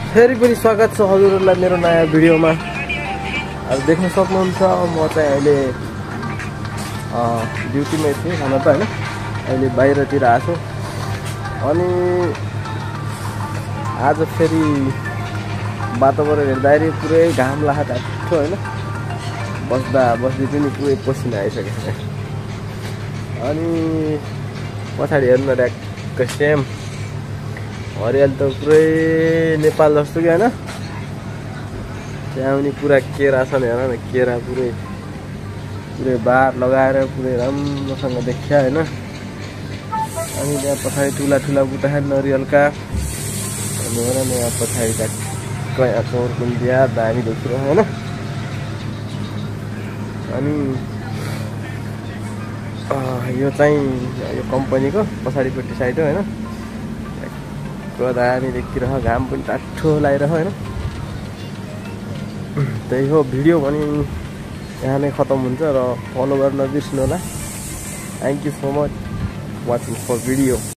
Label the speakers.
Speaker 1: फेरि पनि स्वागत छ हजुरहरूलाई मेरो नयाँ भिडियोमा। अब देख्न सक्नुहुन्छ म चाहिँ अहिले ड्युटीमै थिएँ हुन त हैन, अहिले बाहिरतिर आएको छु। अनि आज फेरि वातावरण हेर्दाखेरि पुरै घाम लागेको हैन, बस्दा पनि पुरै पसिना आइसकेको छ। अनि पछाडि हेर्नु ड्याक्क सेम हरियाली त पुरै नेपाल जस्तो कि हैन, त्यहाँ पनि पुरा केरा छन्। हेर न, केरा पुरै बार लगाएर पुरै राम्रोसँग देखिया हैन। अनि त्यहाँ पछाडि ठुला बुट्टा नरियलका, अनि हेर न यहाँ पछाडि ट्याक्क यहाँ चौरकुन्डिया दामी देखिरहेको हैन। अनि यो चाहिँ यो कम्पनीको पछाडिपट्टि साइड हो हैन, दामी देखिरह, घाम पनि टाठो लागिरह हैन। त्यही हो भिडियो पनि यहाँ नै खतम हुन्छ र फलो गर्न नबिर्सनु होला। Thank you so much watching for video.